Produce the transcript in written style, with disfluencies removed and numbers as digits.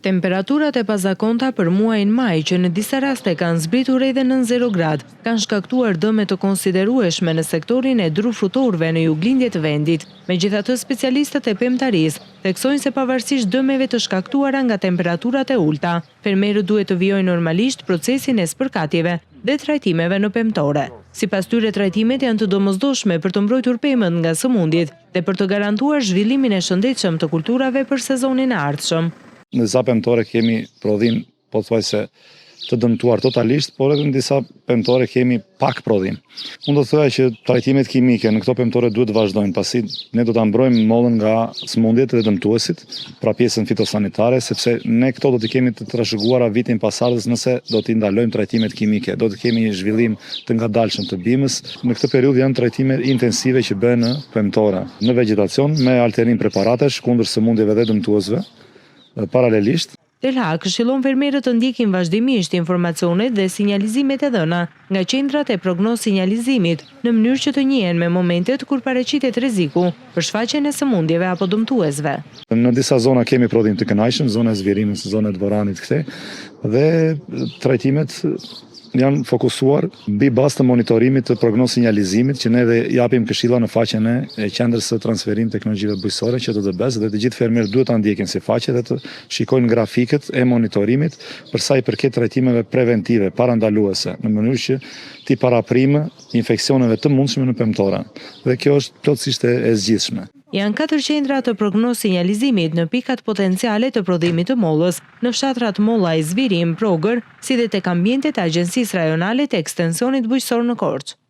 Temperaturat e pazakonta për muajin maj, që në disa raste kanë zbritur edhe nën zero gradë, kanë shkaktuar dëme të konsiderueshme në sektorin e drufrutorëve në juglindje të vendit. Megjithatë, specialistët e pemëtarisë theksojnë se pavarësisht dëmeve të shkaktuara nga temperaturat e ulëta, fermerët duhet të vijojnë normalisht procesin e spërkatjeve dhe trajtimeve në pemëtore. Sipas tyre, trajtimet janë të domosdoshme për të mbrojtur pemët nga sëmundjet dhe për të garantuar zhvillimin e shëndetshëm të kulturave për sezonin e ardhshëm. Në disa pemëtore kemi prodhim pothuajse të dëmtuar totalisht, por edhe në disa pemëtore kemi pak prodhim. Unë do të thoja që trajtimet kimike në këto pemëtore duhet të vazhdojnë, pasi ne do ta mbrojmë mollën nga sëmundjet dhe dëmtuesit, pra pjesën fitosanitare, sepse ne këto do t'i kemi të trashëguara vitin pasardhës nëse do t'i ndalojmë trajtimet kimike, do të kemi një zhvillim të ngadalshëm të bimës. Në këtë periudhë janë trajtime intensive që bëhen në pemëtore, në vegjetacion me alternim preparatesh kundër sëmundjeve dhe dëmtuesve paralelisht. Telha këshillon fermerët të ndjekin vazhdimisht informacionet dhe sinjalizimet e dhëna nga qendrat e prognoz-sinjalizimit, në mënyrë që të njihen me momentet kur paraqitet rreziku për shfaqjen e sëmundjeve apo dëmtuesve. Në disa zona kemi prodhim të kënaqshëm, zona e Zvirimës, zona e Dvoranit këtej, dhe trajtimet janë fokusuar mbi bazë të monitorimit të prognoz-sinjalizimit që ne dhe japim këshilla në faqen e Qendrës së Transferimit të Teknologjive Bujqësore, QTTB-së, dhe të gjithë fermerët duhet ta ndjekin si faqe dhe të shikojnë grafikët e monitorimit për sa i përket trajtimeve preventive, parandaluese, në mënyrë që t'i paraprijmë infeksioneve të mundshme në pemëtore. Dhe kjo është plotësisht e zgjidhshme. Janë katër qendra të prognoz-sinjalizimit në pikat potenciale të prodhimit të mollës, në fshatrat Mollaj, Zvirim, Progër, si dhe tek ambientet e Agjencisë Rajonale të Ekstensionit Bujqësor në Korçë.